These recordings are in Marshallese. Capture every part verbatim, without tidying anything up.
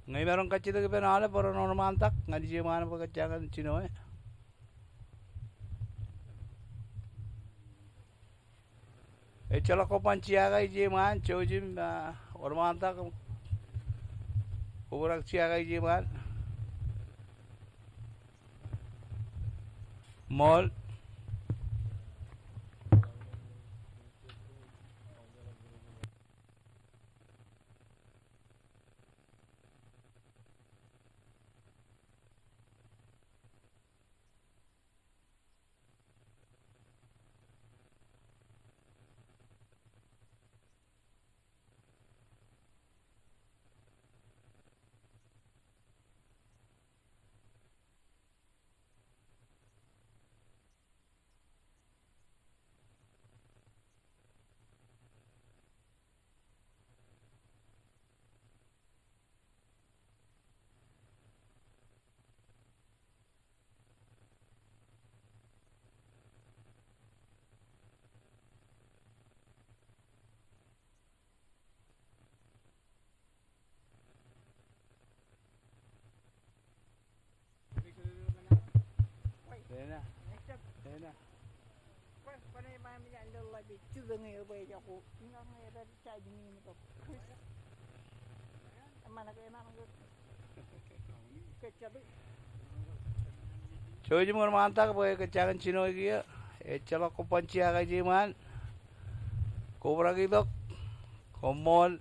Ñe imaroñ kajjitōk ippān aolep bwe ren wōnṃaantak ñan ijeṃaan bwe kōjeañ kōn jinoe. Ejjeḷọk kobban jea ko ijeṃaan, jouj im, ah, wōnṃaantak. Kobrak jea ko ijeṃaan. Ṃool. Jouj im wōnṃaantak bwe kōjeañ kōn jinoe kiiō. Ejjeḷọk kobban jea ko ijeṃaan. Kobrak itok. Koṃṃool.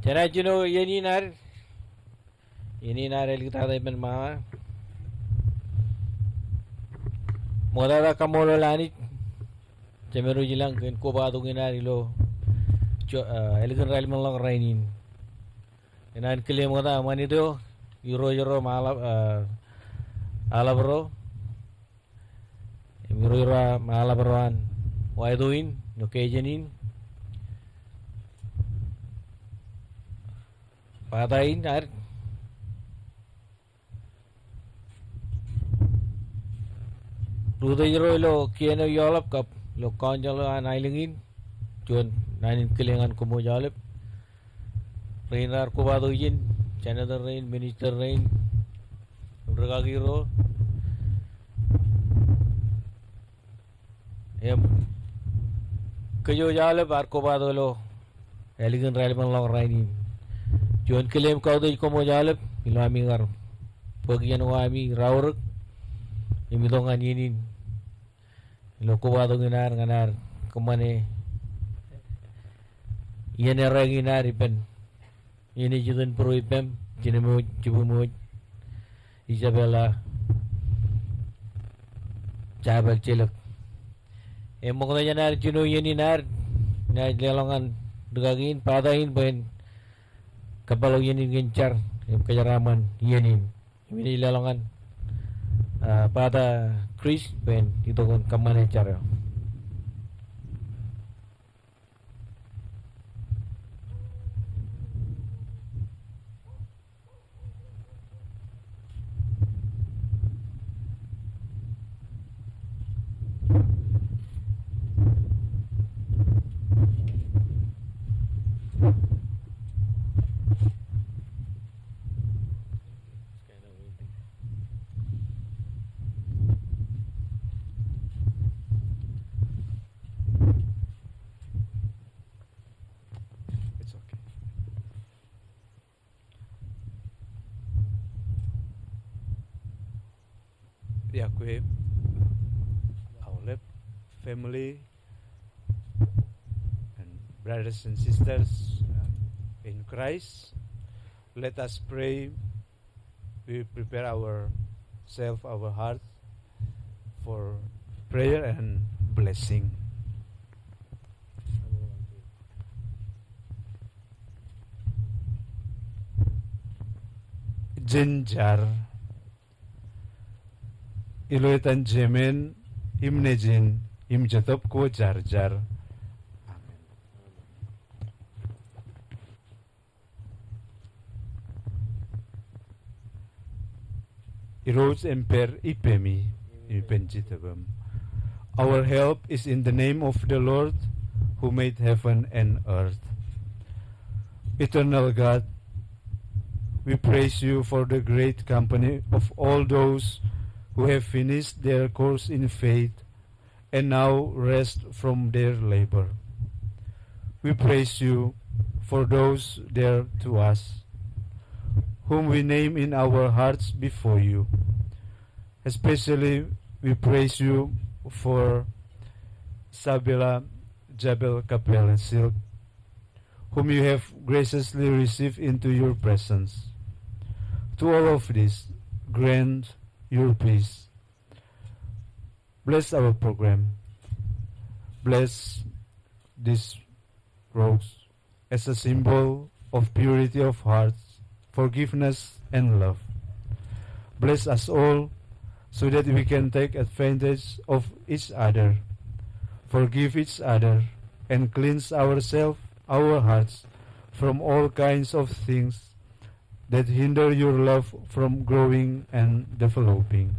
Jenaaj jino iien in ad, iien in ad āliktata ippān ṃaṃa. Ṃoktata kaṃṃoolol Anij, Jemedwōj ilañ kōn kobatok in ad ilo, jo-, ah, ālikin raelep ḷọk rainin. Inaaj kile ṃokta eṃṃan ito, irooj ro im aḷap, ah, aḷap ro. Im irooj ro im aḷap ro an wāto in, ilo kōjān in. Bata in ad, Rūtōjro ilo kien eo eaḷap kab ilo council eo an aelōñ in, juon naan in kile ñan koṃ aolep. Rein raar kobatok ijin, senator rein, minister rein, rūkaki ro. Im kōj aolep ear kobatok ilo ālikin raelepen ḷọk rainin. Juon kile im kautiej koṃ aolep ilo ami kar bōk iien ko ami raorōk im itok ñan iien in ilo kobatok in ad ñan ad kōṃṃane iien errā in ad ippān iien ej iten būruō ippaṃ, jinen ṃōj, jibwe ṃōj, Isabella Jabal Jelōk. Im ṃokta jān ad jino iien in ad, inaaj leḷọk ñan rūkaki in, pata in, bwe en kōpeḷḷọk iien in kōn jar im kōjeraaṃṃan iien in. Im inaaj leḷọk ñan, ah, pata Chris bwe en itok in kōṃṃane jar eo. It's okay. Iọkwe aolep, family and brothers and sisters, uh, in Christ. Let us pray. We prepare ourselves, our hearts for prayer and blessing. Jen jar. Ilo etan Jemen, im Nejin, im Jetōb ko Jarjar. Amen. Irooj en pād ippemi im ippān Jetōbōm. Our help is in the name of the Lord who made heaven and earth. Eternal God, we praise you for the great company of all those who have finished their course in faith and now rest from their labor. We praise you for those dear to us, whom we name in our hearts before you. Especially, we praise you for Sabila Jabel Kapel Silk, whom you have graciously received into your presence. To all of this, grant your peace. Bless our program. Bless this rose as a symbol of purity of hearts, forgiveness, and love. Bless us all so that we can take advantage of each other, forgive each other, and cleanse ourselves, our hearts, from all kinds of things that hinder your love from growing and developing,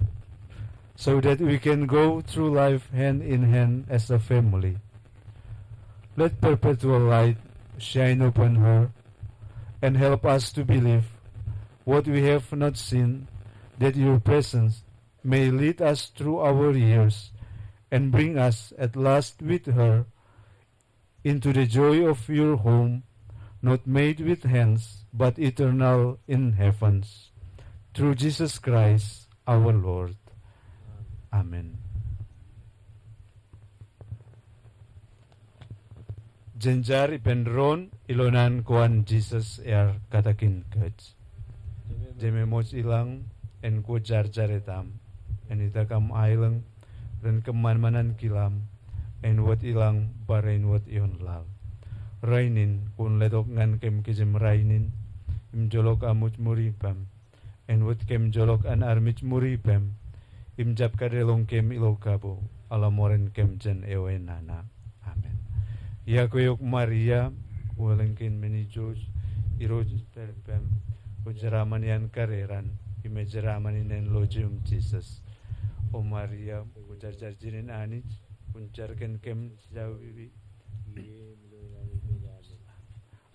so that we can go through life hand in hand as a family. Let perpetual light shine upon her and help us to believe what we have not seen, that your presence may lead us through our years and bring us at last with her into the joy of your home, not made with hands, but eternal in heavens. Through Jesus Christ our Lord. Amen. Jen jar ippān doon ilo naan ko an Jisōs ear katakin kōj. Jememwōj ilañ, en kwōjarjar etaṃ, en itak aṃ aelōñ, ren kōṃanṃan ankilaṃ, āinwōt ilañ bar āinwōt ioon laḷ. Rainin kwōn letok ñan kōm kijem rainin, im jolok aṃ ujmuri ippaṃ, āinwōt kōm jolok an armej ujmuri ippaṃ, im jab kadeḷọñ kōm ilo kapo, aḷ ṃoren kōm jān eo enana. Amen. Iọkwe eok Maria, kwō elōñ kein men ijo, Irooj ej pād ippaṃ, kwō jeraaṃṃan iaan kariran, im ejeraṃṃan ineen lo jeiūṃ Jisōs. O Maria, kwōjarjar jinen Anij, kwōn jar kōn kōm jejjab ippān.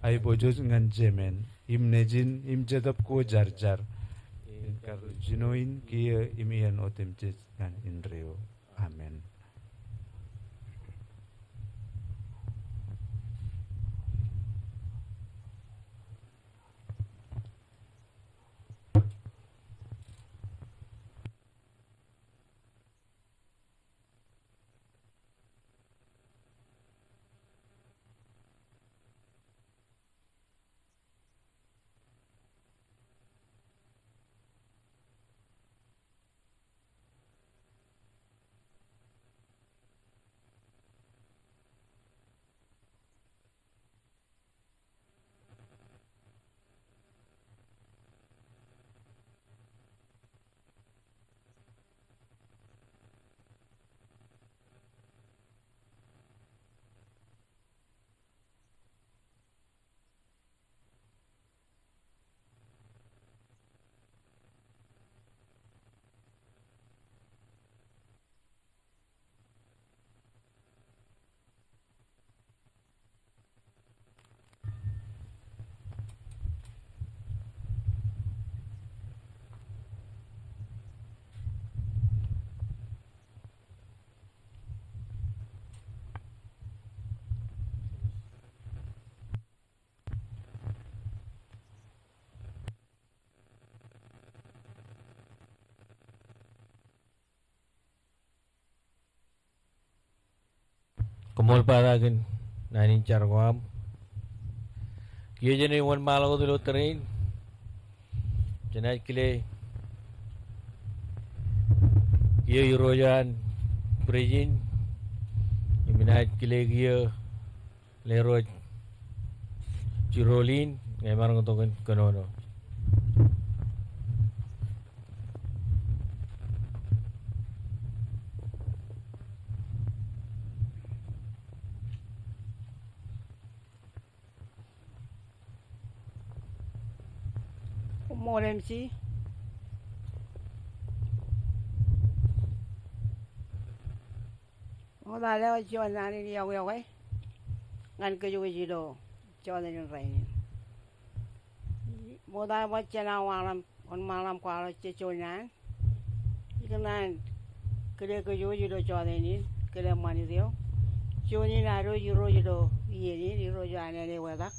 Aiboojoj ñan Jemen, im nejin, im Jetōb ko jarjar, in kar jino in kiiō im iien otemjej ñan indeeo. Amen. Koṃṃool bata kōn naan in jar ko aṃ. Kiiō jenaaj wōnṃaanḷọk wōt ilo tōre in. Jenaaj kile kiiō irooj eo an bwidej in. Im inaaj kile kiiō Lerooj Jirool in, ñe emaroñ tok in kōnono. Koṃṃool M C. Ṃokta lewōj juon naan in iọkwe ñan kōj wōj ilo jota in rainin. Ṃokta bwe jen awa ḷọk, wōnṃaanḷọk kwaḷọk jejjo naan. Ikōṇaan kile kōj wōj ilo jota in, kile ṃanit eo. Juon in ad wōj irooj ilo iien in, irooj eo an āne wetak.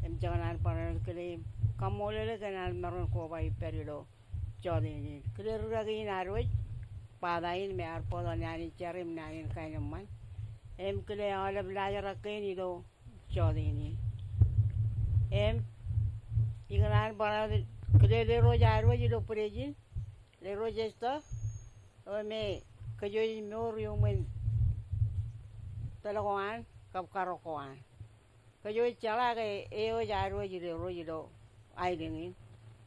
Im jekōṇaan barāinwōt kile im kaṃṃoolol e kōn an maroñ koba ippād ilo jota in. Kile ri-kaki in ad wōj, bata in me ear bōktok naan in jar im naan in kaenōṃṃan. Im kile aolep laajrak kein ilo jota in. Im ikōṇaan barāinwōt kile lerooj ad wōj ilo bwidej in, Lerooj Esther, eo me kōj wōj mour iuṃwin tōl ko an kab karōk ko an. Kōj wōj jeḷā ke e wōj ad wōj lerooj ilo aelōñ in.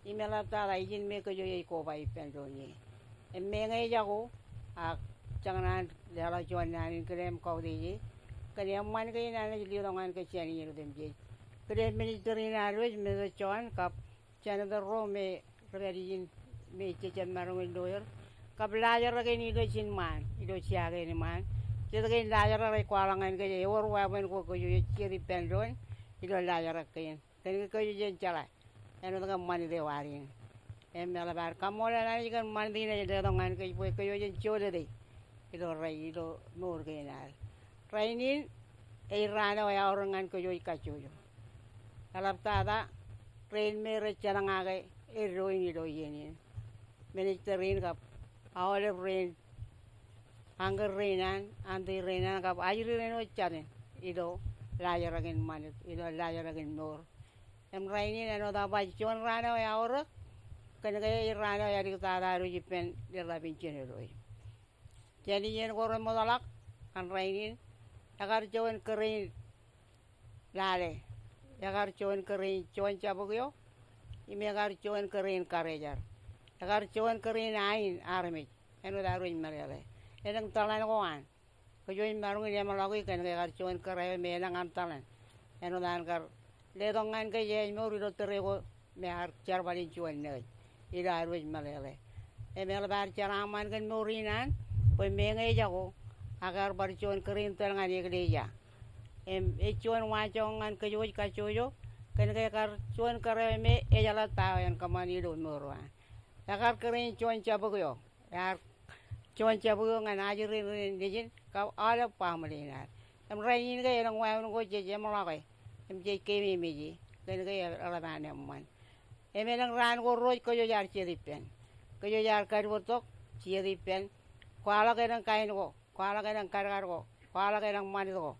Im eḷaptata ijin me kōj wōj ej koba ippān doon ie. Im meñe ejako, ak jekōṇaan leḷọk juon naan in kile im kautiej e kōn eṃṃan kein an ej letok ñan kōj jān iien otemjej. Kile minister in ad wōj, Mr. John, kab Senator ro me rej pād ijin me jejjab maroñ in lawyer. Kab laajrak in ilo jin ṃaan, ilo jea kein ṃaan. Jet kein laajrak rej kwaḷọk ñan kōj, ewōr weapon ko kōj wōj jijet ippān doon ilo laajrak kein. Kōn ke kōj wōj jen jeḷā āinwōt ke ṃanit eo ad in. Im eḷap ad kaṃṃoolol Anij kōn ṃanit in ej letok ñan kōj bwe kōj wōj jen jolōte ilo rainin, ilo mour kein ad. Rainin ej raan eo eaorōk ñan kōj wōj kajjojo. Eḷaptata rein me rej jelñaake eddo in ilo iien in, minister in kab aolep rein, uncle rein an, auntie rein an kab ajri rein wōj jatin ilo laajrak in ṃanit, ilo laajrak in mour. Im rainin āinwōt aō ba juon raan eo eaorōk, kōn ke ej raan eo ealiktata ad wōj ippān ḷap in jenerōj. Jān iien ko remootḷọk ñan rainin, ekar juon kōrā in lale. Ekar juon kōrā in juon jabōk eo, im ekar juon kōrā in karejar. Ekar juon kōrā in ain armej, āinwōt ad wōj meḷeḷe. Elōñ tōḷan ko an. Kōj wōj maroñ in eṃḷọki kōn ke ekar juon kōrā eo me elōñ an tōḷan. Āinwōt an kar letok ñan kōj ej mour ilo tōre ko me ear jerbal in juon nōj. Ilo ad wōj meḷeḷe. Im eḷap ad jeraaṃṃan kōn mour in an bwe meñe ejako, ak ear bar juon kūr in tōl ñan eklejia. Im ej juon waanjoñak ñan kōj wōj kajjojo, kōn ke kar juon kūr eo me ejeḷā ta eo en kōṃṃan ilo mour eo an. Ekar kūr in juon jabōk eo, ear juon jabōk eo ñan ajri rein nejin kab aolep baaṃle in ad. Im rainin ke elōñ wāween ko jej eṃḷọke im jej keememej e, kōn ke eḷap an eṃṃan. Im elōñ raan ko ruo kōj wōj ar jet ippān. Kōj wōj ar kadbōktok, jet ippān. Kwaḷọk elōñ kain ko, kwaḷọk elōñ kadkad ko, kwaḷọk elōñ ṃanit ko.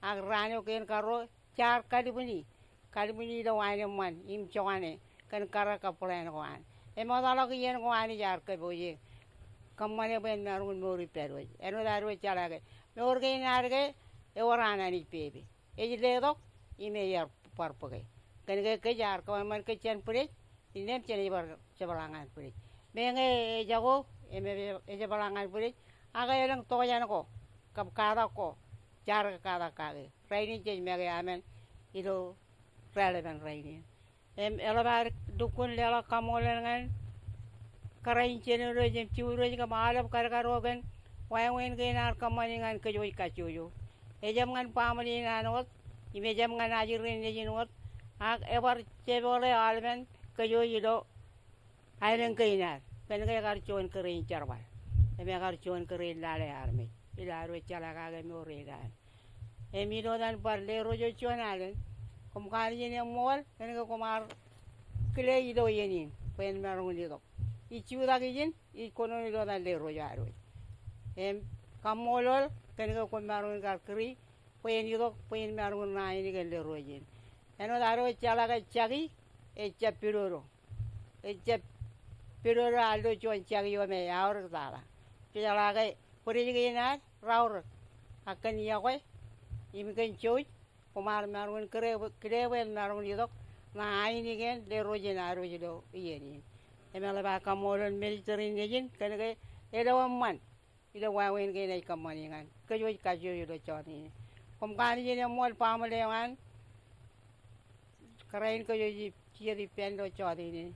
Ak raan eo kein karuo jaar kalbwini, kalbwini ilo wāween eṃṃan im jokane kōn kōrā kab plan ko an. Im etaḷọk iien ko Anij ear kōpooje kōṃṃane bwe en maroñ in mour ippād wōj. Āinwōt ad wōj jeḷā ke mour kein ad ke ewōr an Anij pepe. Ej letok im ej bar bōke. Kōn ke kōj ear kōṃanṃan kōj jān bwidej, innām jenaaj bar jepḷaak ñan bwidej. Meñe ejako im ej, ejepḷaak ñan bwidej, ak elōñ tokjān ko kab katak ko jaar katak kake. Rainin jej make amen ilo raelepin rainin. Im eḷap ad lukkuun leḷọk kaṃṃoolol ñan kōrā in jinoin wōj im jibwid wōj kōm aolep kadkad ko kōn wāween kein ear kōṃṃani ñan kōj wōj kajjojo. Ejab ñan baaṃle in an wōt, im ejab ñan ajri rein nejin wōt, ak ebar jepeḷe aolepen kōj wōj ilo aelōñ kein ad, kōn ke ekar juon kūr in jerbal, im ekar juon kūr in lale armej, ilo ad wōj jeḷā kake mour in an. Im ilo etan bar lerooj eo juon alen, koṃ kanooj in eṃṃool, kōn ke koṃ ar kile ilo iien in, bwe en maroñ in itok. Ij jutak ijin, ij kōnono ilo etan lerooj eo ad wōj. Im kaṃṃoolol, kōn ke koṃ maroñ in kar kūri, bwe en itok, bwe in maroñ in ṇa ainikien lerooj in. Āinwōt ad wōj jeḷā ke jaki, ejjab pidodo. Ejjab pidodo, a lo juon jaki eo me eaorōk tata. Kōjeḷā ke bwidej kein ad raorōk. Ak kōn iọkwe im kōn jouj, koṃ ar maroñ in kile, kile bwe en maroñ in itok ṇa ainikien lerooj in ad wōj ilo iien in. Im eḷap aō kaṃṃoolol ministry in nejin, kōn ke elo eṃṃan ilo wāween kein ej kōṃṃani ñan kōj wōj kajjojo ilo jọteen in. Koṃ kanooj in eṃṃool baaṃle eo an kōrā in kōj wōj jet ippān ilo jọteen in.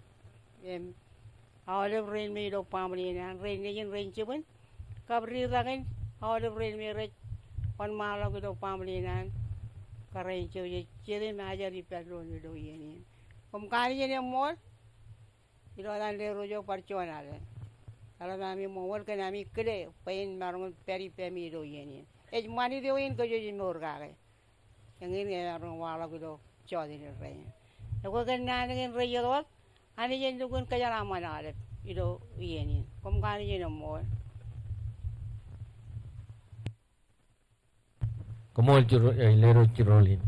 Im aolep rein me ilo baaṃle in an, rein nejin, rein jibwin, kab diktakin, aolep rein me rej wōnṃaanḷọk ilo baaṃle in an, kōrā in jouj ej jet im ajer ippān doon ilo iien in. Koṃ kanooj in eṃṃool ilo etan lerooj eo bar juon alen. Eḷap ami ṃool kōn ami kile bwe in maroñ in pād ippemi ilo iien in. Ej ṃanit eo in kōj wōj imour kake. Eñin ke emaroñ waḷọk ilo jọteen in rainin. Ekwe kōn naan kein rej itok wōt, Anij en lukkuun kōjeraaṃṃan aolep ilo iien in. Koṃ kanooj in eṃṃool. Koṃṃool Jiro-, eh, Lerooj Jirolin.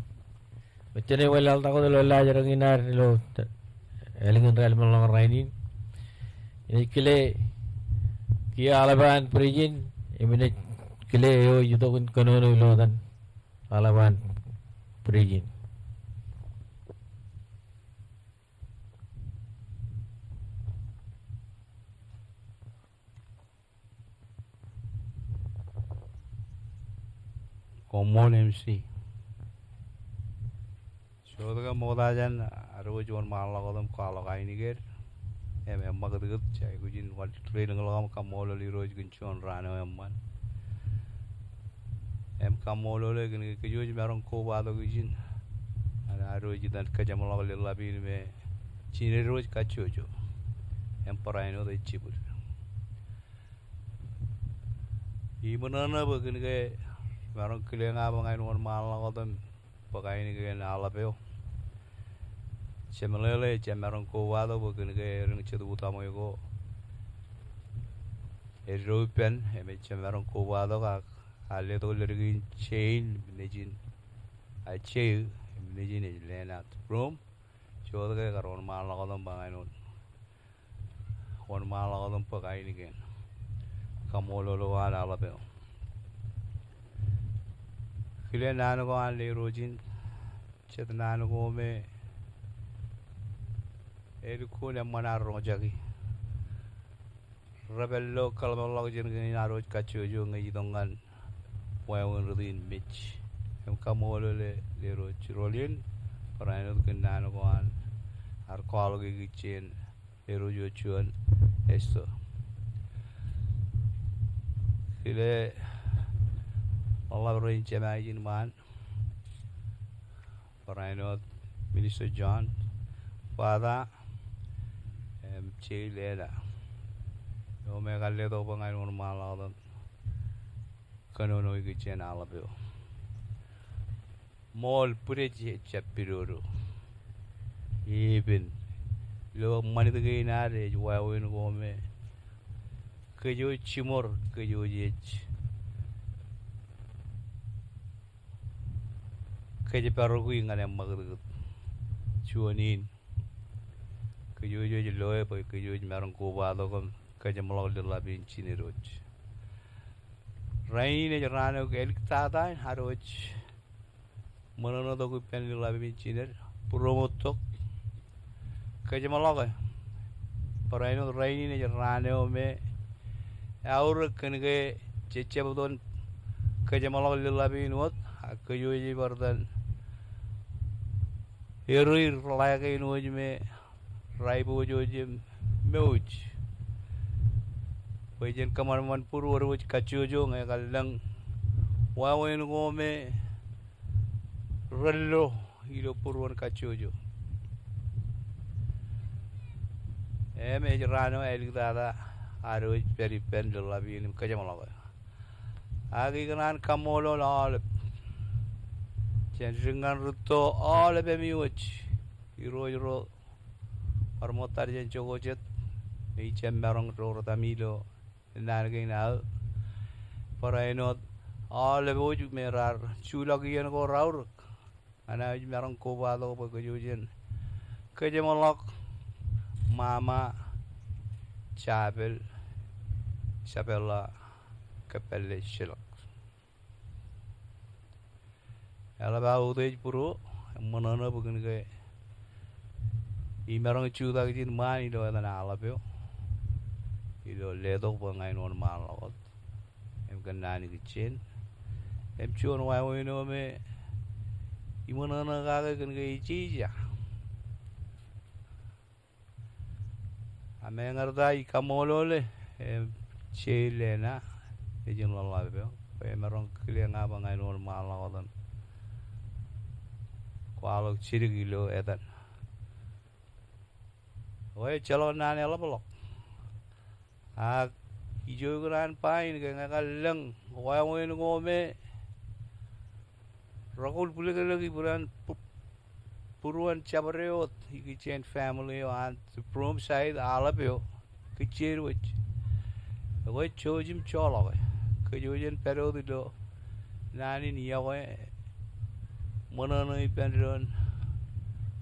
Ṃōjin eo ej wōnlaḷtak wōt ilo laajrak in ad ilo t-, ālikin raelepen ḷọk rainin. Inaaj kile kiiō aḷap an bwidej in, im inaaj kile eo ej itok in kōnono ilo etan aḷap an bwidej in. Koṃṃool M C. Jota ke ṃokta jān ad wōj wōnṃaanḷọk wōt im kwaḷọk ainikien. Im eṃṃakūtkūt, jej aikuj in wōnṃaanḷọk im kaṃṃoolol Irooj kōn juon raan eo eṃṃan. Im kaṃṃoolol e kōn ke kōj wōj maroñ kobatok ijin ñan ad wōj itan kōjeṃḷọk leḷḷap in me jined wōj kajjojo im barāinwōt ej jibwid. Iṃōṇōṇō bwe kōn ke imaroñ kile ña bwe ña in wōnṃaanḷọk wōt im bōk ainikien aḷap eo. Jemeḷeḷe ejjab maroñ kobatok bwe kōn ke erin jet utaṃwe ko eddo ippān im ejjab maroñ kobatok ak ear letok leddik in jein im nejin, a, jeiū im nejin ej Leonard Broom. Jota ke kar wōnṃaanḷọk wōt im ba ña in wōnṃaanḷọk wōt im bōk ainikien kaṃṃoolol eo an aḷap eo. Kile naan ko an Lerooj in, jet naan ko me elukkuun eṃṃan ad roñjake. Rej pād ilo kōḷmānḷọkjeṇ kein ad wōj kajjojo ñe ej itok ñan wāween rot in mej. Im kaṃṃoolol e Lerooj Jirolin, barāinwōt kōn naan ko an ear kwaḷọk ikijjien Lerooj eo juon, Esther. Kile ḷōḷḷap rein jema ijin ṃaan, barāinwōt Minister John, Father, im Jay Lena. Eo me kar letok bwe ña in wōnṃaanḷọk wōt im kōnono ikijjien aḷap eo. Ṃool bwidej ejjab pidodo. Epen. Ilo ṃanit kein ad ej wāween ko me kōj wōj jiṃor, kōj wōj ej kōjparok ñan eṃṃakūtkūt. Juon in, kōj wōj ej loe bwe kōj wōj maroñ kobatok im kōjeṃḷọk lōḷḷap in jined wōj. Rainin ej raan eo ke āliktata in ad wōj ṃōṇōṇō tok ippān lōḷḷap in jined, būroṃōd tok, kōjeṃḷọke. Barāinwōt rainin ej raan eo me eaorōk kōn ke jejjab wōt kōjeṃḷọk lōḷḷap in wōt, ak kōj wōj ej bar itōn error ḷeekein wōj me raipojoj im mouj. Bwe jen kōṃanṃan būruod wōj kajjojo ñe ekar lōñ wāween ko me rello ilo būruon kajjojo. Im ej raan eo āliktata ad wōj pād ippān lōḷḷap in im kōjeṃḷọke. Ak ikōṇaan kaṃṃoolol aolep jān dik ñan rūtto, aolep emiwōj, irooj ro bar ṃōttad jān jokwe jet me ij jab maroñ doortami ilo naan kein aō. Barāinwōt aolep wōj me raar juḷọk iien ko raorōk, ña ij maroñ kobatok bwe kōj wōj jen kōjeṃḷọk Mama Jabel Isabella Kōppālle Silọk. Eḷap aō utiej būruo, ṃōṇōṇō bwe kōn ke imaroñ jutak ijin ṃaan ilo etan aḷap eo, ilo letok bwe ña in wōnṃaanḷọk wōt im kōnnaan ikijjien. Im juon wāween eo me iṃōṇōṇō kake kōn ke ij ija. Ak meñe ear ta ij kaṃṃoolole, e, Jay Lena, ejin ḷōḷḷap eo, bwe emaroñ kile ña bwe ña in wōnṃaanḷọk wōt im kwaḷọk jidik ilo etan. Bwe ejjeḷọk naan eḷapḷọk. Ak ijo ikōṇaan ba in ke ñe ekar lōñ wāween ko me rekwoḷ bwilōklōk ippān bū-, būruon jabdewōt ikijjien family eo an Brome side aḷap eo, kōj jeiū wōj. Ekwe jouj im joḷọk e. Kōj wōj jen pād wōt ilo naan in iọkwe, ṃōṇōṇō ippān doon,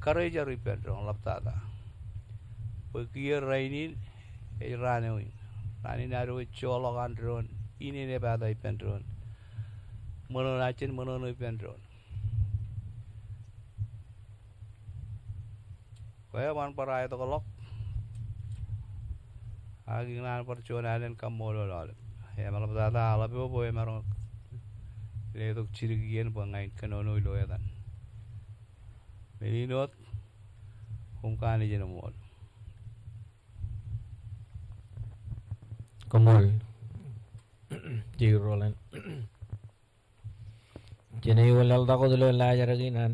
karijer ippān doon, ḷaptata. Bwe kiiō rainin ej raan eo in. Raan in ad wōj joḷọk an doon, inene bata ippān doon. Ṃōṇōṇō, jen ṃōṇōṇō ippān doon. Bwe eban bar aetokḷọk. Ak ikōṇaan bar juon alen kaṃṃoolol aolep. Im eḷaptata aḷap eo bwe emaroñ letok jidik iien bwe ña in kōnono ilo etan. Men in wōt, koṃ kanooj in ṃool. Koṃṃool. Jeiū Roland. Jen aikuj laḷtak wōt ilo laajrak in an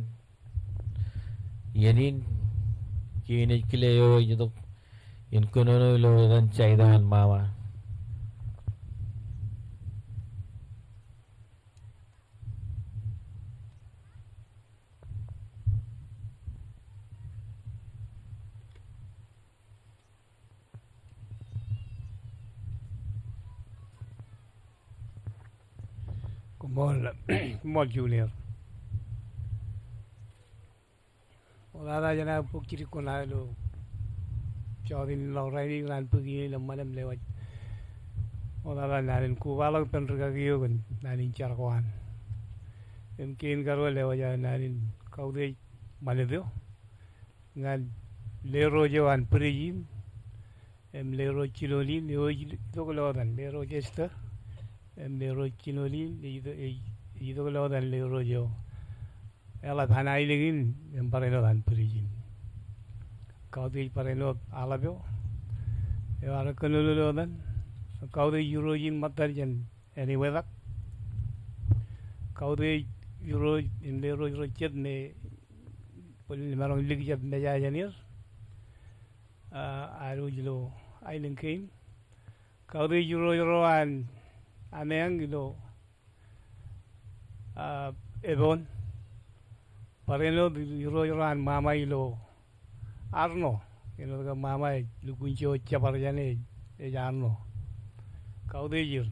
iien in, kein ej kile eo ej itok in kōnono ilo etan Jaitō an Mama. Koṃṃool, koṃṃool Junior. Ṃoktata jān aō bōk jidik ko ṇa ilo jọteen in ḷọk rainin, ikōṇaan bōk iien in eṃṃan im lewōj. Ṃoktata naan in kobaḷọk ippān rikaki eo kōn naan in jar ko an. Im kein karuo lewōj aō naan in kautiej ṃanit eo ñan lerooj eo an bwidej in, im lerooj jinoin in, eo ej itok ilo etan, lerooj Esther, im lerooj jinoin in, ej itok, ej, ej itok ilo etan lerooj eo eḷap an ainikien, im barāinwōt an bwidej in. Kautiej barāinwōt aḷap eo, eo ear kōnono ilo etan, kautiej irooj in ṃōttad jān Āne eo etak. Kautiej Irooj im Irooj ro jet me bōlen maroñ likjab meja jān er, ah, ad wōj ilo aelōñ kein. Kautiej Irooj ro an Ameañ ilo, ah, Ebon. Bar āinwōt Irooj ro an Ṃaṃa ilo Arṇo, āinwōt ke Ṃaṃa ej lukkuun ijo jabdewōt jān e, ej Arṇo. Kautiej er.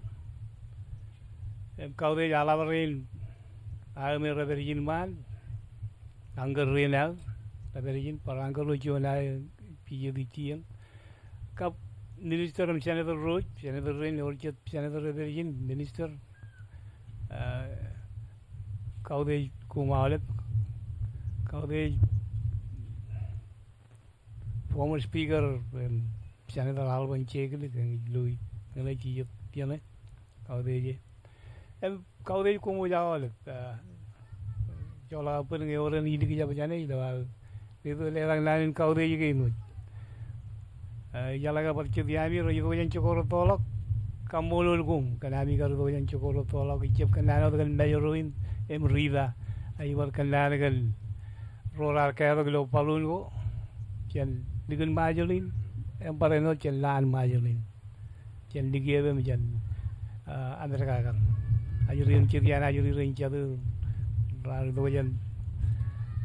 Im kautiej aḷap rein aō me rej pād ijin ṃaan, anchor rein aō rej pād ijin, bar anchor eo juon aō, P J D T N. Kab minister im senator ro, senator rein, ewōr jet senator rej pād ijin, minister, ah, kautiej koṃ aolep, kautiej former speaker, em, Senator Alvin Jagellek, ñe ij lo, ñe ij itok ijeṇe, kautiej e. Im kautiej koṃ wōj aolep, ah, joḷọk bwe ñe ewōr en ilikjab jān e ilo aō, ilo aō leḷọk naan in kautiej kein wōj. Ah, ijeḷā ke bar jet iaami rej itok jān jekwe retoḷọk, kaṃṃoolol koṃ kōn ami kar itok jān jekwe retoḷọk, ijab kōnnaan wōt kōn Mājro in im Rita, a ij bar kōnnaan kōn ro raar kātok ilo balloon ko jān likin Ṃajeḷ in im barāinwōt jān lowaan Ṃajeḷ in, jān likjab im jān, ah, Amerika kaṇ. Ajri in jet iaan ajri rein jatū raar itok jān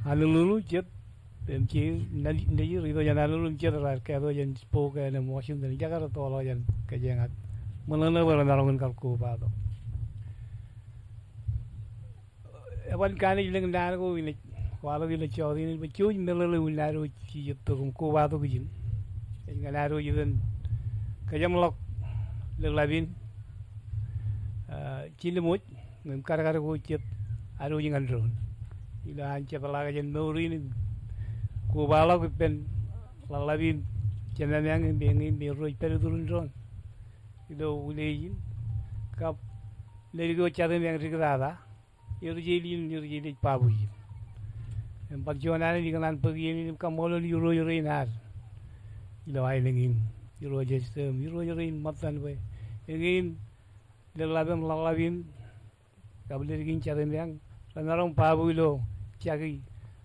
Honolulu jet im je, Nadi, Nadi rej itok jān Honolulu im jet raar kātok jān Spokane im Washington, ij kar toḷọk jān kōjeañ ak ṃōṇōṇō bwe remaroñ in kar kobatok. Eban kanooj lōñ naan ko in ej kwaḷọk ilo jota in bwe jouj meḷeḷe in ad wōj itok im kobatok ijin. Ej ñan ad wōj itok im kōjeṃḷọk lōḷḷap in, ah, jiljilimjuon im kadkad ko jet ad wōj ñan doon. Ilo an jepḷaak jān mour in im kobaḷọk ippān ḷōḷḷap in Jemem eñ im eñin me rej pād iturin doon ilo wūlej in, kab ledik eo Jatūm eñ diktata, er jeḷā in, er jeḷā ej babu in. Im bar juon alen ikōṇaan bōk iien in im kaṃṃoolol irooj rein ad ilo aelōñ in, Irooj Esteem, irooj rein ṃōttan bwe eñin, lōḷḷap im ḷōḷḷap in, kab ledik in Jatūm eñ, remaroñ babu ilo jaki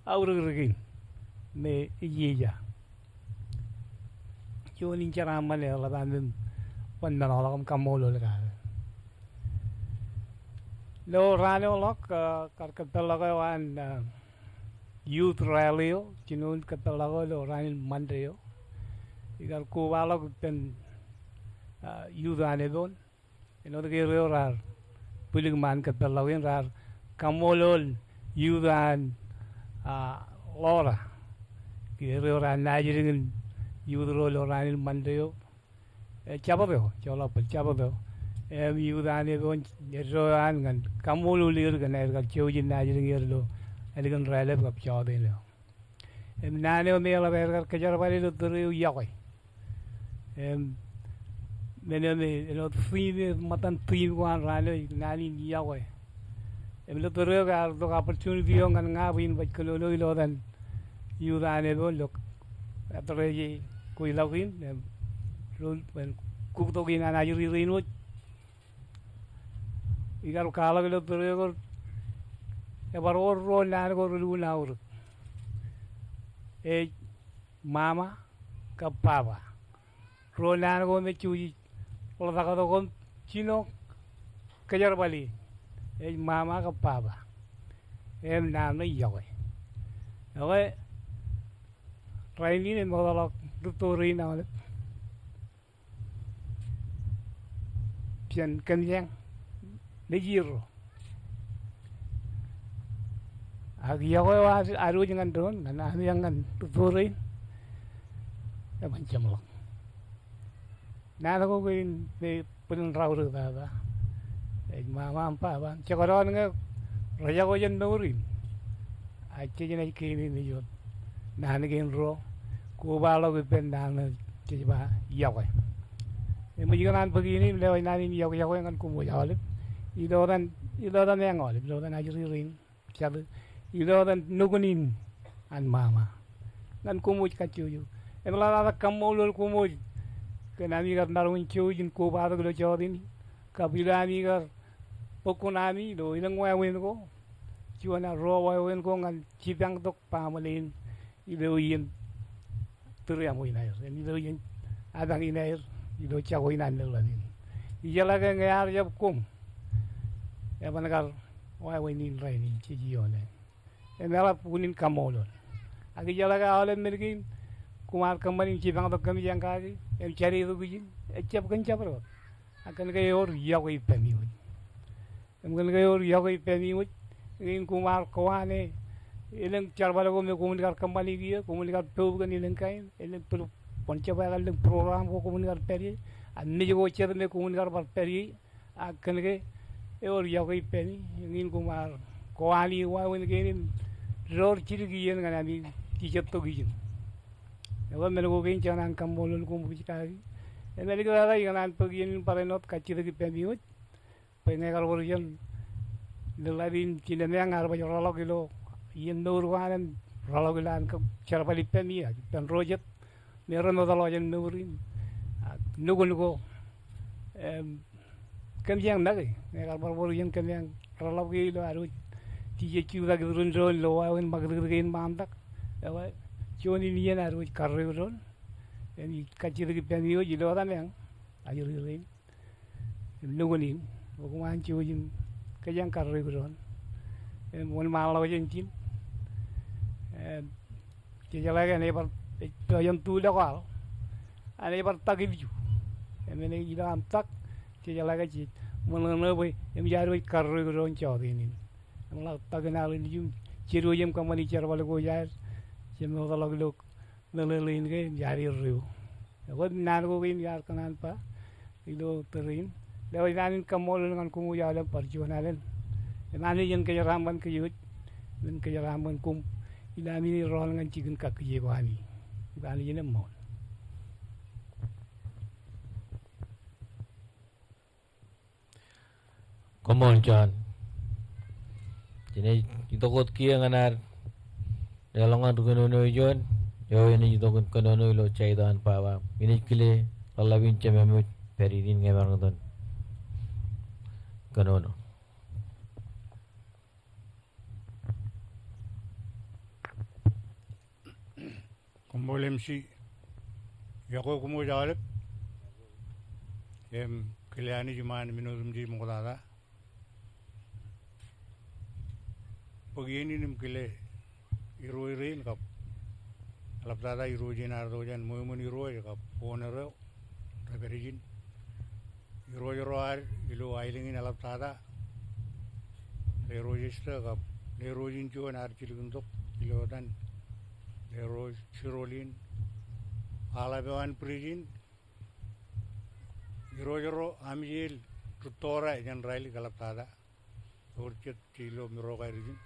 aorōk in me ej ija. Juon in jeraaṃṃan eḷap aṃ im ban meḷọkḷọk im kaṃṃoolol kake. Ilo raan eo ḷọk, ah, kar kōpeḷḷọk eo an, ah, youth rally eo, jinoin kōpeḷḷọk eo ilo raan in Ṃande eo. Ikar kobaḷọk ippān, ah, youth an Ebon. Āinwōt ke er eo raar bwilik ṃaan kōpeḷḷọk in, raar kaṃṃoolol youth an, ah, Laura. Ke er eo raar naajdik in youth ro ilo raan in Ṃande eo. Eh, Jabōt eo, joḷọk bōlen Jabōt eo. Im youth an Ebon eddo eo an ñan kaṃṃoolol er kōn aer kar jouj im naajdik er ilo ālikin raelep kab jọteen eo. Im naan eo me eḷap aer kar kōjerbale ilo tōre eo iọkwe. Im men eo me, āinwōt theme eo, ṃōttan theme ko an raan eo, naan in iọkwe. Im ilo tōre eo ke ear itok opportunity eo ñan ña bwe in baj kōnono ilo etan youth an Ebon ilo address eo kweilọk in, im ro, im kuktok in an ajri rein wōj. Ikar kwaḷọk ilo tōre ko, ebar wōr ruo naan ko relukkuun aorōk. Ej Ṃaṃa kab Baba. Ruo naan ko me jouj ḷotak tok im jino kōjerbale, ej Ṃaṃa kab Baba. Im naan ṇe iọkwe. Ekwe, rainin emootḷọk rūtto rein aolep jān kōmjeañ nejier ro. Ak iọkwe eo ad, ad wōj ñan doon, ñan ami, ñan rūtto rein, eban jeṃḷọk. Naan ko kein me bōlen raorōk tata. Ej Ṃaṃa im Baba. Jekdọọn ñe rej iọkwe jān mour in, ak jej naaj keememej wōt naan kein ruo, kobaḷọk ippān naan eo jej ba iọkwe. Im ij kōṇaan bōk iien in im lewōj naan in iọkwe, iọkwe ñan koṃ wōj aolep. Ilo etan, ilo etan eñ aolep, ilo etan ajri rein jatū, ilo etan nukun in an Ṃaṃa. Ñan koṃ wōj kajjojo. Im ḷak kaṃṃoolol koṃ wōj kōn ami kar maroñ in jouj im kobatok ilo jọteen in. Kab ilo ami kar bōk kuṇaami ilo elōñ wāween ko, juon ad ruo wāween ko ñan jipañ tok baaṃle in ilo iien tūriaṃo in aer, im ilo iien apañ in aer, ilo jako in an ḷap in. Ijeḷā ke ñe ear jab koṃ, eban kar wāween in rainin jej ioone. Im eḷap unin kaṃṃoolol. Ak ijeḷā ke aolep men kein koṃ ar kōṃṃani im jipañ tok kōmij eañ kaki im jade tok ijin, ejjab kōn jabdewōt. Ak kōn ke ewōr yokwe ippemi wōj. Im kōn ke ewōr yokwe ippemi wōj, kein koṃ ar kōwaane elōñ jerbal ko me koṃwin kar kōṃṃani kiiō, koṃwin kar poub kōn elōñ kain, elōñ pro-, kwōn jab aō elōñ program ko koṃwin kar pād ie, ak mej ko jet me koṃwin kar bar pād ie, ak kōn ke ewōr yokwe ippemi, kein koṃ ar kōwaane wāween kein im door jidik iien ñan ami jijet tok ijin. Ekwe men ko kein jekōṇaan kaṃṃoolol koṃ kōj kaki. Im āliktata ikōṇaan bōk iien in barāinwōt kajjitōk ippemi wōj. Bwe ñe ekar wōr jān ḷōḷḷap in, jinen eañ ear baj rōḷọk ilo iien mour ko an im rōḷọk ilo an kab jerbal ippemi, ak ippān ro jet me remootḷọk jān mour in, ak nukun ko. Im kōm jeañ make ñe ekar bar wōr iien kōm eañ rōḷọk ie ilo ad wōj, ijjej jutak iturūn doon ilo wāween ṃakūtkūt kein ṃaantak. Ekwe juon in iien ad wōj karreoik doon. Im ij kajjitōk ippemi wōj ilo etaṃ eañ ajri rein im nukun in, bwe koṃ an jouj im kōjeañ karreoik doon im wōnṃaanḷọk jān ijin. Im jejeḷā ke enaaj bar, ej pojak in tu lọk aḷ, enaaj bar tak ilju. Im enaaj ilo an tak, jejeḷā ke jej ṃōṇōṇō bwe eṃōj ad wōj karreoik doon jọteen in. Im ḷak tak in aḷ ilju im jediwōj im kōṃṃani jerbal ko jān, jemooḷọk ilo ḷōḷḷap in ke im jade reo. Ekwe naan ko kein iar kōṇaan ba ilo tōre in. Lewōj naan in kaṃṃoolol ñan koṃ wōj aolep bar juon alen. Im Anij en kōjeraaṃṃan kōj wōj, im en kōjeraaṃṃan koṃ ilo ami rọọl ñan jikin kakkije ko ami. Im Anij en eṃṃool. Koṃṃool John. Jenaaj itok wōt kiiō ñan ad leḷọk ñan ri kōnono ijo, eo enaaj itok in kōnono ilo jaitok an baba. Inaaj kile ḷōḷḷap in Jemem wōj pād inin ñe emaroñ itok kōnono. Koṃṃool M C. Iọkwe koṃ wōj aolep. Im kile Anij iṃaan men otemjej ṃoktata. Bōk iien in im kile irooj rein kab eḷaptata irooj in ad itok jān ṃweo ṃōn irooj kab owner eo rej pād ijin. Irooj ro ad ilo aelōñ in eḷaptata, Leroy Esther kab Leroy in juon ear jilkintok ilo etan, Leroy Sirolin, aḷap eo an bwidej in. Irooj ro Amiel Ruttora jān Rālik eḷaptata. Ewōr jet ilo Miroka rijin.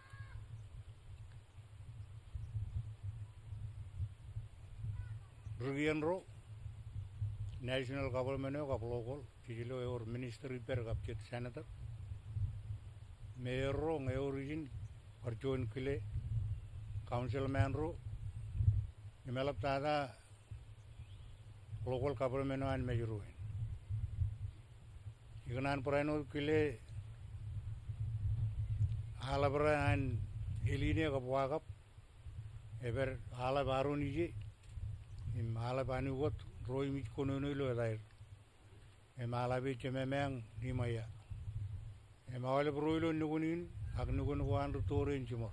Ri kien ro, national government eo kab local, jej lo ewōr minister ippād kab jet senator. Mayor ro ñe ewōr ijin, bar juon kile, councilman ro, im eḷaptata local government eo an Mājro in. Ikōṇaan barāinwōt kile aḷap ro an Eline kab Wakap, epād aḷap Aron Ije, im aḷap Anukot, ro im ij kōnono ilo etaer. Im aḷap e Jemem eañ Nimaia. Im aolep ro ilo nukun in, ak nukun ko an Ruttora in jiṃor.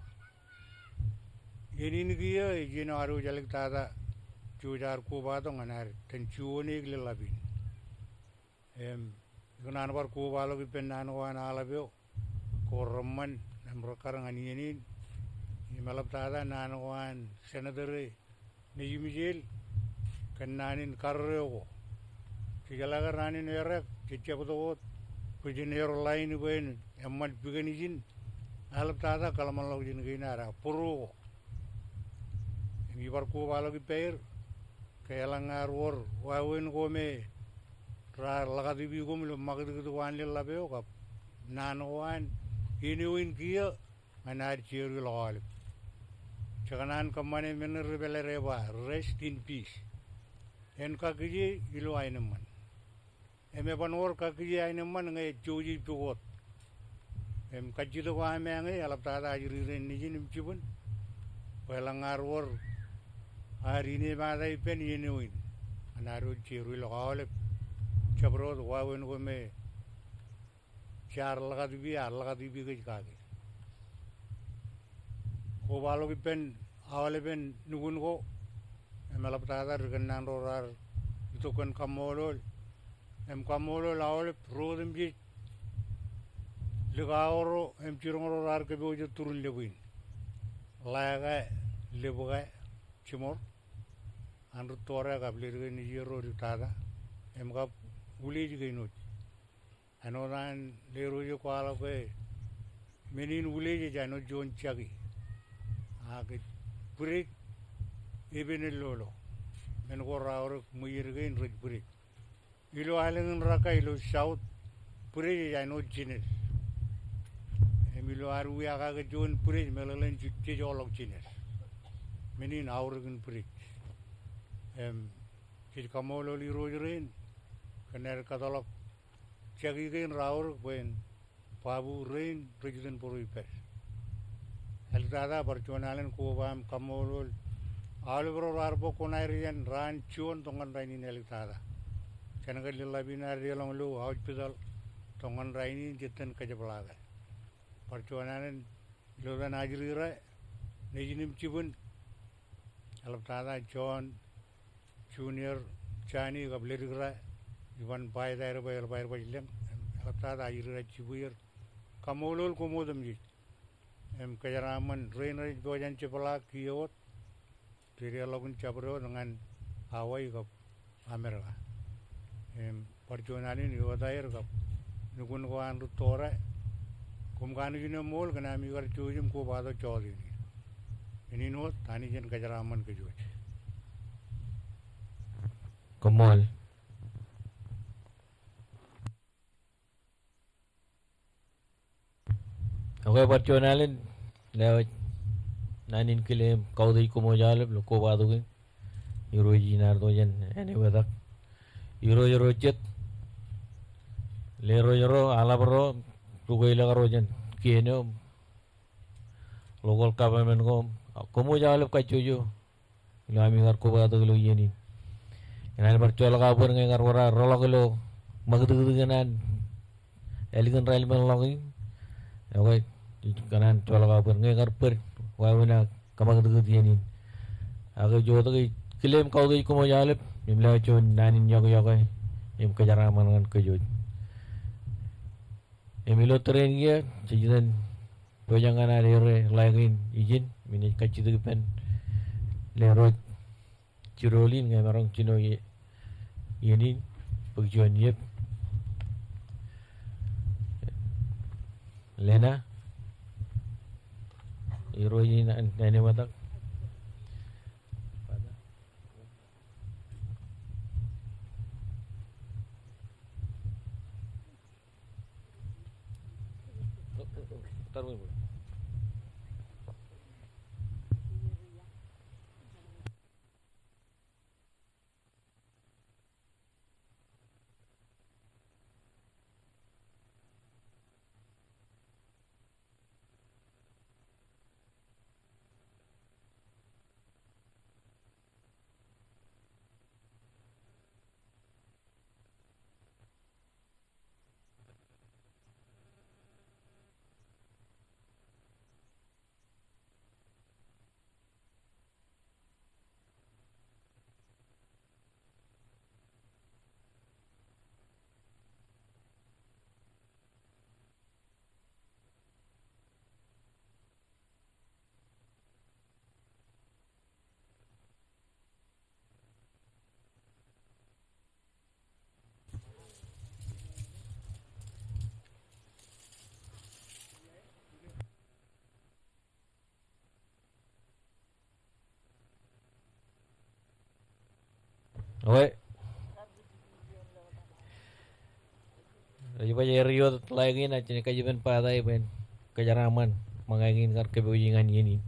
Iien in kiiō, ej iien eo ad wōj āliktata, jouj aer kobatok ñan aer itōn juon eik ḷōḷḷap in. Im, ikōṇaan bar kobaḷọk ippān naan ko an aḷap eo, ko reṃṃan, im rekkar ñan iien in, im eḷaptata naan ko an senator e, Nejimjel, kōn naan in karreo ko. Jejeḷā ke raan in ereak, jej jab itok wōt, bwe jen ewōr line bwe en eṃṃan pikōn ijin, eḷaptata kōḷmānḷọkjeṇ kein ad, ak būruo ko. Im ibar kobaḷọk ippāer, ke eḷaññe ear wōr wāween ko me raar ḷakatūpii koṃ ilo ṃakūtkūt ko an ḷōḷḷap eo kab naan ko an, iien eo in kiiō, ñan ad jeorḷọk aolep. Jekōṇaan kōṃṃane men ri pālle rej ba, rest in peace. En kakkije ilo aenōṃṃan. Im eban wōr kakkije aenōṃṃan ñe jouj ej pukot. Im kajjitōk ko aṃ eañe eḷaptata ajri rein nejin im jibwin bwe eḷaññe ear wōr aer inepata ippān iien eo in, an ad wōj jeruj ḷọk aolep jabdewōt wāween ko me jaar ḷōkatipie, ear ḷōkatipie kōj kake. Kobaḷọk ippān aolepen nukun ko im eḷaptata ri kōnnaan ro raar itok kōn kaṃṃoolol im kaṃṃoolol aolep ro otemjej likao ro im jiroñ ro raar kōpooj tok turin lōb in. Ḷae ke, lōb ke, jiṃor, an ri Tore kab ledik eo nejierro dik tata im kab wūlej kein wōj. Āinwōt an Lerooj ej kwaḷọk ke men in wūlej ej āinwōt juon jaki. Ak ej bwidej epen ellolo. Men ko raorōk ṃweied kein rej bwidej. Ilo aelōñ in Raka ilo South, bwidej ej āinwōt jined. Im ilo ad wiakake juon bwidej meḷeḷein jej joḷọk jined. Men in aorōk in bwidej. Im jej kaṃṃoolol Irooj rein kōn aer kōtḷọk jaki kein raorōk bwe en babu rein rej iten bōro ippād. Āliktata bar juon alen koba im kaṃṃoolol aolep ro raar bōk kuṇaer jān raan juon tok ñan rainin āliktata. Jān ke lōḷḷap in ad deḷọñ ilo hospital tok ñan rainin jej itōn kōjepḷaake. Bar juon alen ilo etan ajri ro nejin im jibwin, eḷaptata John Junior, Jani kab ledik ro, iban baet aer bwe eḷap aer baj lōñ, eḷaptata ajri ro jibwier. Kaṃṃoolol koṃ otemjej. Im kōjeraaṃṃan rein rej pojak in jepḷaak kiiō wōt, dedeḷọkin jabdewōt ñan Hawaii kab Amerika. Im bar juon alen iotaer kab nukun ko an ri Tore, koṃ kanooj in eṃṃool kōn ami kar jouj im kobatok jọteen in. Men in wōt, Anij en kōjeraaṃṃan kōj wōj. Koṃṃool. Ekwe, bar juon alen, lewōj naan in kile im kautiej koṃ wōj aolep ilo kobatok in. Irooj in ad tok jān āne etak. Irooj ro jet. Lerooj ro, aḷap ro, rūkweilọk ro jān kien eo, local government ko, koṃ wōj aolep kajjojo ilo ami kar kobatok ilo iien in. Kōn an bar joḷọk aō bōd ñe kar wōr aō rōḷọk ilo ṃakūtkūt kōn an ālikin raelep men ḷọk in. Ekwe, kōn an joḷọk aō bōd ñe kar bōd wāween aō kaṃakūtkūt iien in. Ak ej jutak ij kile im kautiej koṃ wōj aolep im lewōj juon naan in yokwe yokwe im kōjeraaṃṃan ñan kōj wōj. Im ilo tōre in kiiō, jej itōn pojak ñan ad errā ḷae kein ijin, im ij kajjitōk ippān Lerooj Jirool in ñe emaroñ jino ie-, iien in, bōk juon iep. Lena, Irooj in an, an āne etak. Ekwe. Ej baj errā eo ḷae kein, ak jen kajjitōk ippān Pata bwe en kōjeraaṃṃan ṃōñā kein kar kōpooje ñan iien in.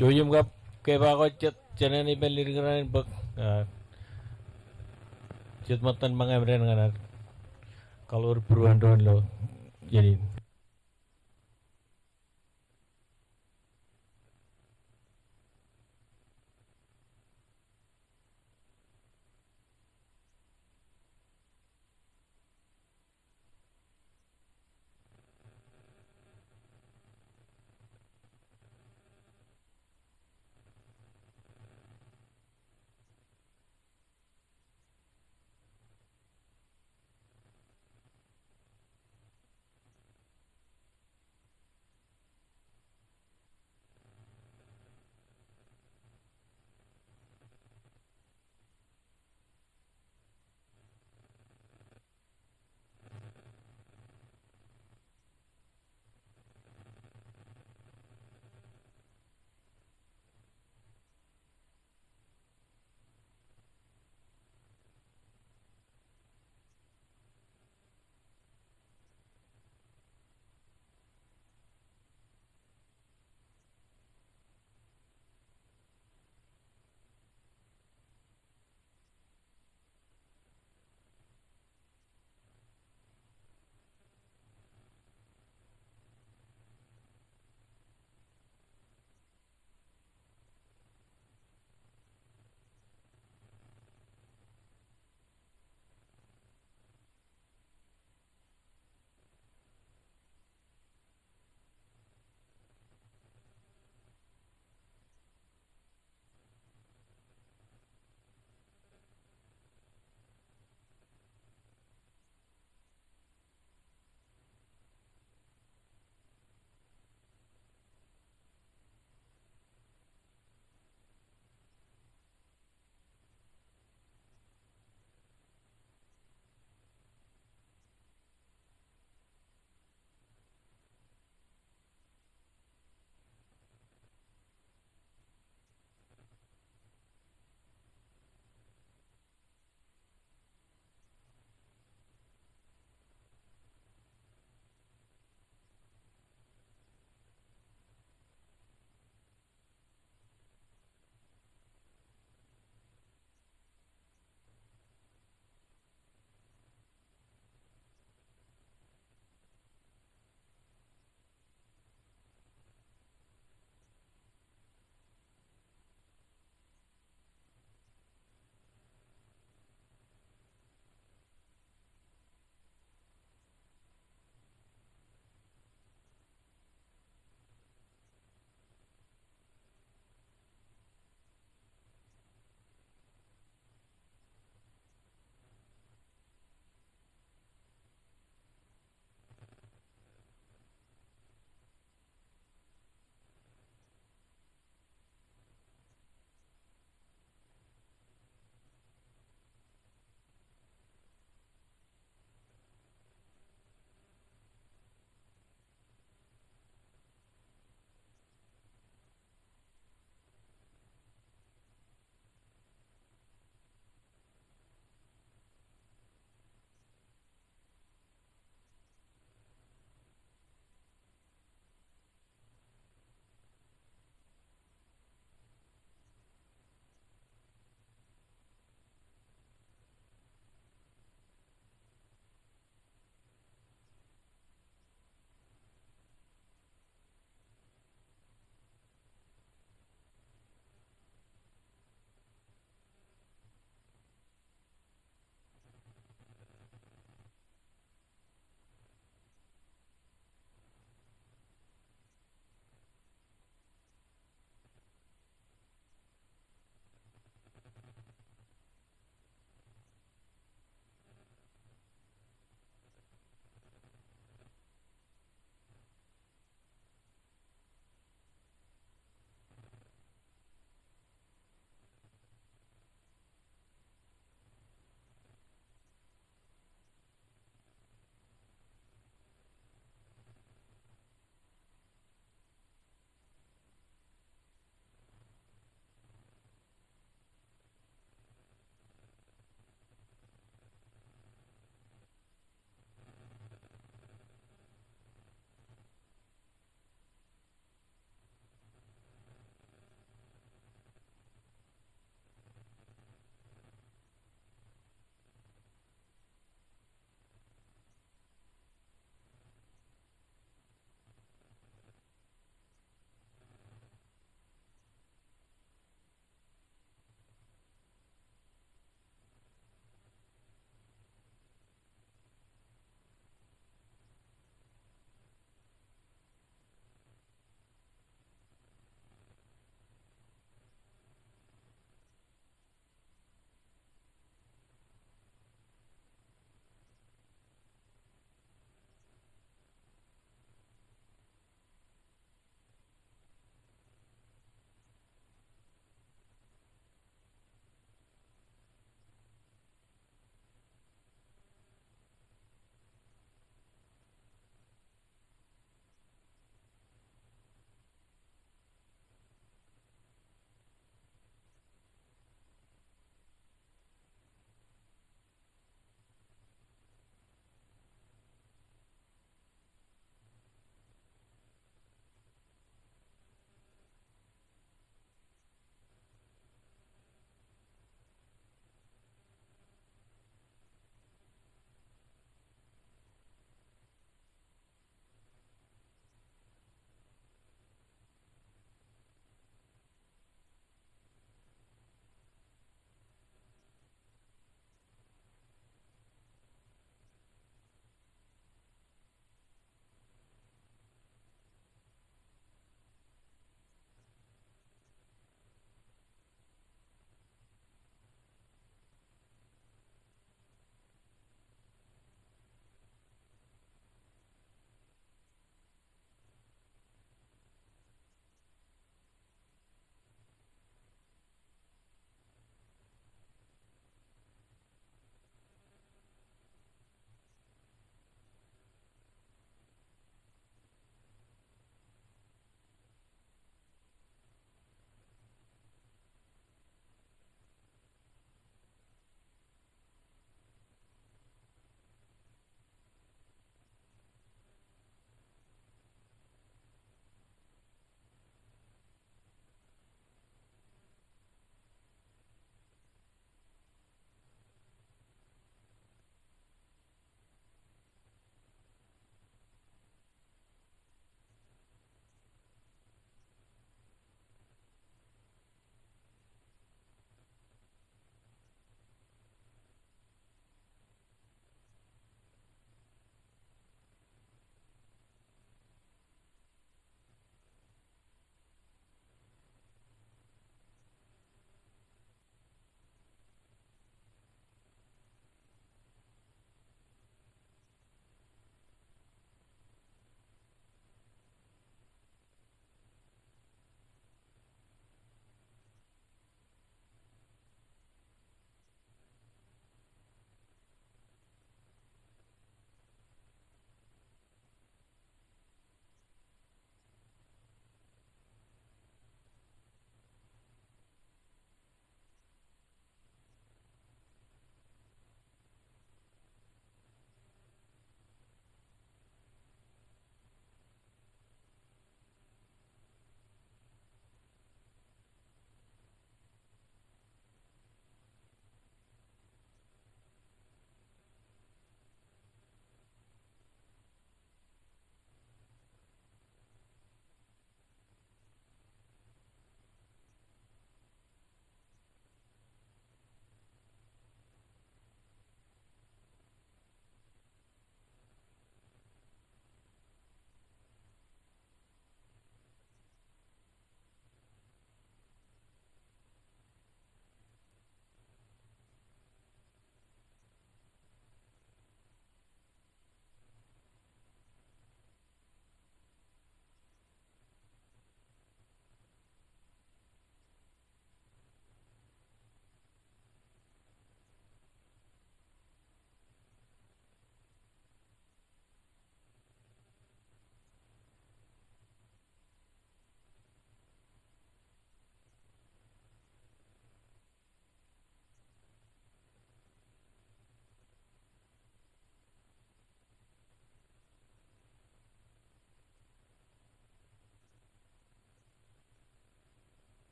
Jouj im kab ke ba ko jet jān āne ippān ledik raṇ in bōk, ah, jet ṃōttan ṃōñā im dān ñan ad kaḷoor būruon doon ilo jān in.